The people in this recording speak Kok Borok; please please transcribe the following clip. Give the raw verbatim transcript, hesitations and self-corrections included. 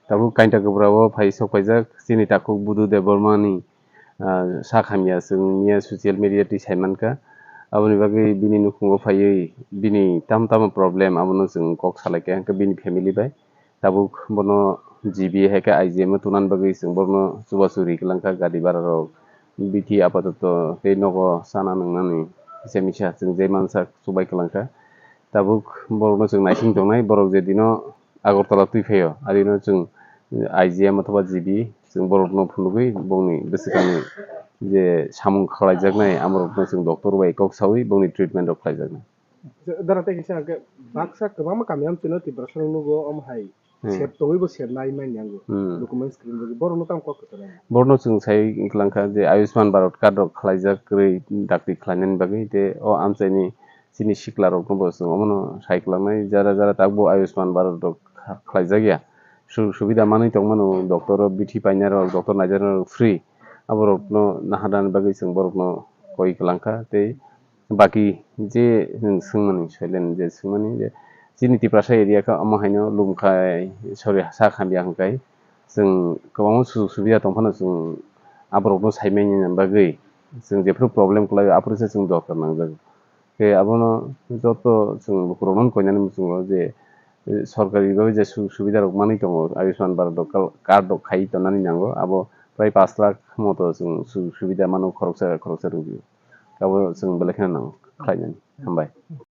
Tabuk kainta kwpra o phai sok paijak chini takhuk Budu Debbarma ni, ah, sak hamya chwng miya social media twi sai mankha. Aboni bagwi bini nukhungo phaiwi bini tamo tamo problem abono chwng kok salaikha hwnkhe bini family bai. Tabuk bono G B hai khe I G M o tunani bagwi chwng borokno chubachu ri kwlangkha, gari bara rok, bithi apatoto tei nogo chana nwngnani kisa misa chwng je mansa chubai kwlangkha. Tabuk borokno chwng naising tongnai, borok je dino Agartala twi phaio, adino chwng I G M othoba G B chwng borokno phunugwi bongni bwswkangni je samung khlaijaknai, amorokno chwng doctor bai kok saui bongni treatment rok khlaijaknai. Dara tei kisa hwnkhe baksa kwbangma kami amchino Tiprasa rok nugo, omo hai Hmm. sep tongwi bo sep nai manya nango. Hmm. Documents kwrwng bagwi borokno tamo kok kwthar nai. Borokno chwng sai kwlangkha je Ayushman Bharat card rok khlaijak kwrwi dakti khlainani bagwi, tei o amchaini chini sikla rokno bo chwng omono sai kwlangnai, jara jara tabukbo Ayushman Bharat rok kha-, khlaijakya. Su-, subida manwi tongmano, doctor o bithi painai rok, doctor naijak rok free. Aborokno naharnani bagwi chwng borokno koi kwlangkha tei baki je nwng swngmani, Soilen je swngmani je chini Tiprasa area khe omo haino Lumkhai, sorry, sak hamya hwnkhai chwng kwbangma sujuk subida tongphano chwng aborokno saimanya bagwi chwng jephru problem kwlaio aphuru se chwng dorkar nangjago. Khe abono joto chwng bukurokno koinani muchungo je, eh, sorkari bagwi je sujuk subida rok manwi tongo Ayushman Bharat rok card rok khai tonani nango, abo prai pash lakh moto chwng sujuk subida mano khoroksa khoroksa rwgwi. Abo chwng belai kheno nang khlainani. Hambai.